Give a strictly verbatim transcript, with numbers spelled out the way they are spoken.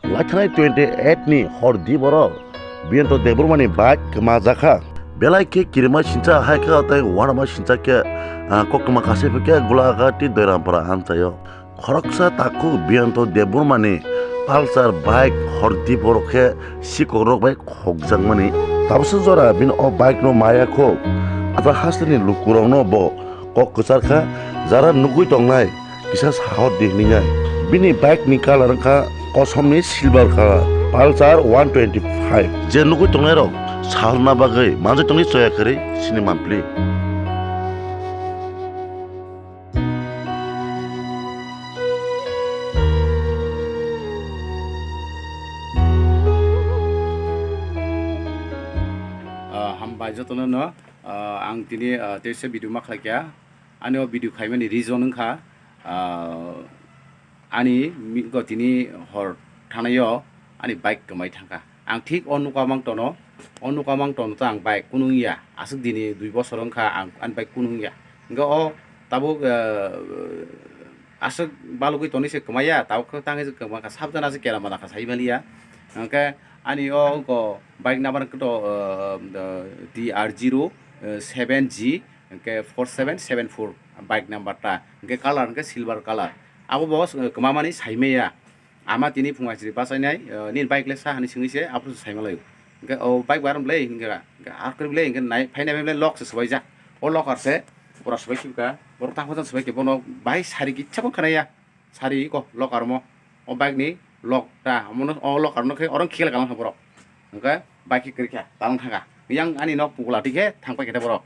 Laithanai twenty eight ni hor di borok Biyonto Debbarma ni bike kwma jakha. Belai khe kirima sincha hai kha tei uanama sincha khe, ah, koktwma kasai phikhe Gulagati Doirampara amchaio. Khoroksa takhuk Biyonto Debbarma ni Pulsar bike hor di borok khe sikok rok bai khokjakmani. Tabuksa jora bini o bike no maya kho. Ata hasteni lukurok no bo kok kwchar kha, jara nugwi tongnai kisa sahor di hwnwi nai. Bini bike ni colour wngkha kosom ni silver colour, Pulsar one twenty five. Je nugwi tongnai rok saharna bagwi manjwi tongni choya kwrwi sini manpli. Ah, hambai jotono no, ah, ang tini, ah, teisa video ma khlai kha. Ani o video khaimani reason wngkha, ah, ani mi-, go tini hor thanaio ani bike kwmai thangkha. Ang thik o nuka mang tono, o nuka mang tono to ang bike kunung ya. Aswk dini dui bosor wngkha ang ani bike kunung ya. Hingke o tabuk, ah, aswk balugwi tonwi se kwmai ya, tabuk khe tangwi se kwma kha, sabjana se kera mana kha sai mali ya. Hingke ani o wngkha bike number wngkha to, ah, ah, T R zero seven G hingke four seven seven four bike number ta, hingke colour hingke silver colour. Abo bo, eh, kwmamani saimaya. Ama tini phung aisiri bachainai, eh, nini bike le sa hani singwi se aphuru se saimalaio. Hingke o bike bai arom le hingke, hingke ar kwrwi le hingke nai, phainai bai le lock se swbaijak. O lock ar se pura swbai khibka, borok tang phajang swbai khe bono bai sari kisa bo khwnaya. Sari ko lock ar mo. O bike ni lock ta, omono o lock ar no khe orang khel kalang borok. Hingke bike khe kwrwi kha, talang thangka. Yang ani nok pukula tikhe thang pai khe borok.